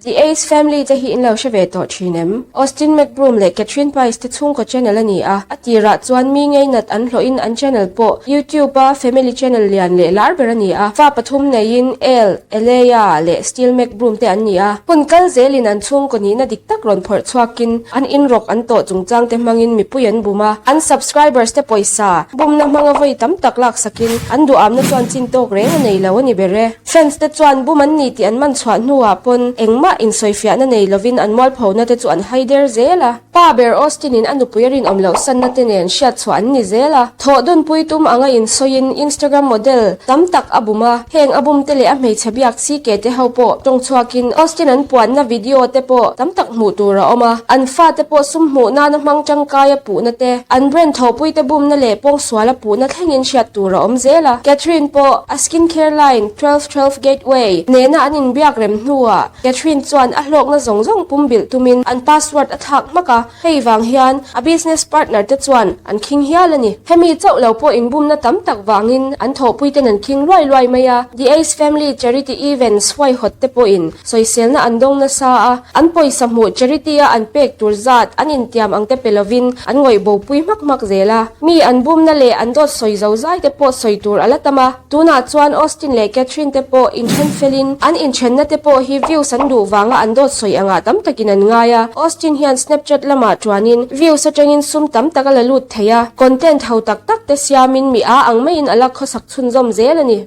The Ace Family te hi in lo hre ve tawh thin em? Austin McBroom leh Catherine Paice te chhungkaw channel a ni a, a tirah chuan mi ngeinat an hlawhin an channel pawh YouTube a family channel lian leh lar ber a ni a, fa pathum neiin Elle, Aleia leh Steele McBroom te an ni a. Hun kal zelin an chhungkaw nihna dik tak rawn phawrh chhuakin an inrawk an tawh chungchang te hmangin mipui an bum a, an subscribers te pawisa bumna hmanga vawi tam tak laksakin an duhamna chuan chin tawk reng a nei lo a ni ber e. Fans te chuan bum an ni tih an man chhuah hnuah pawn engmah insawifiahna nei lovin an mualphona te chu an hai der zel a. Pa ber Austin in a nupui a rinawm loh sanna te nen hriat chhuah an ni zel a. Thawh dunpui tum anga insawiin Instagram model tam tak a bum a, heng a bum te leh a hmeichhe biak CK te ho pawh tawng chhuakin Austin an puanna video te pawh tam tak hmuh tur a awm a. An fate pawh sum hmuh nana hmang tangkai a puhna te, an brand thawhpui te bumna leh pawngsual a puhna thlengin hriat tur a awm zel a. Catherine pawh a skincare line 1212 Gateway nena an inbiak rem hnuah Catherine chuan a hlawkna zawng zawng pumbilh tumin an password a thlak hmak a, hei vang hian a business partner te chuan an khing hial a ni. Hemi chauh lo pawh inbumna tam tak vangin an thawhpuiten an khing luai luai mai a, The Ace Family Charity Events huaihawt te pawhin Sawiselna an dawng nasa a, an pawisa hmuh charity a an pek tur zat an intiam ang te pe lovin an ngawih bopui hmak hmak zel a. Mi an bumna leh an dawt sawi zo zai te pawh sawi tur a la tam a. Tunah chuan Austin leh Catherine te pawh inthen felin an inthenna te pawh hi views an duh vanga an dawt sawi angah tam takin an ngai a. Austin hian Snapchat lamah tuanin views atangin sum tam tak a la lut thei a, content ho tak tak te siamin mi a ang maiin a la khawsak chhunzawm zel a ni.